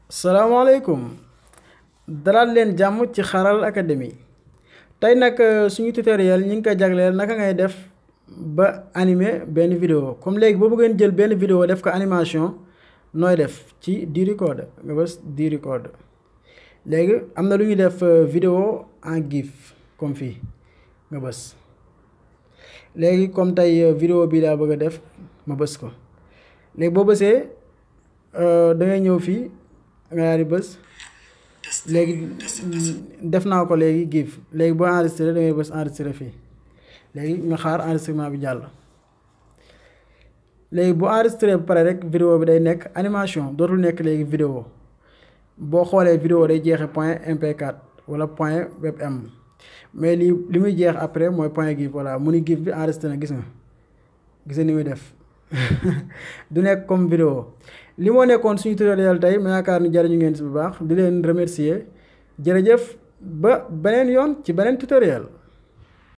salaamaaleykum dalal leen jàmm ci Xaral Academy tey nag suñu tutoriel ñi ngi ko jagleel naka ngay def ba animer benn vidéo comme léegi boo bëggeen jël benn vidéo def ko animation nooy def ci di record nga bës di record léegi am na lu ñuy def vidéo en GIF comme fii nga bës léegi comme tey vidéo bii daa bëgg a def ma bës ko léegi boo bësee da ngay ñëw fii nga daal di bës léegi def naa ko léegi GIF léegi boo enregistré da ngay bës enregistré fii léegi nga xaar enregistrement bi jàll léegi bu enregistré ba pare rek vidéo bi day nekk animation dootul nekk léegi vidéo boo xoolee vidéo day jeexe point mp4 wala point webm mais li muy jeex après mooy point GIF voilà mu ni GIF bi enregistré na gis nga ni muy def du nekk comme vidéo li moo nekkoon suñu tutoriel tey ma yaakaar ni jariñu ngeen si bu baax di leen remercier jërëjëf ba beneen yoon ci beneen tutoriel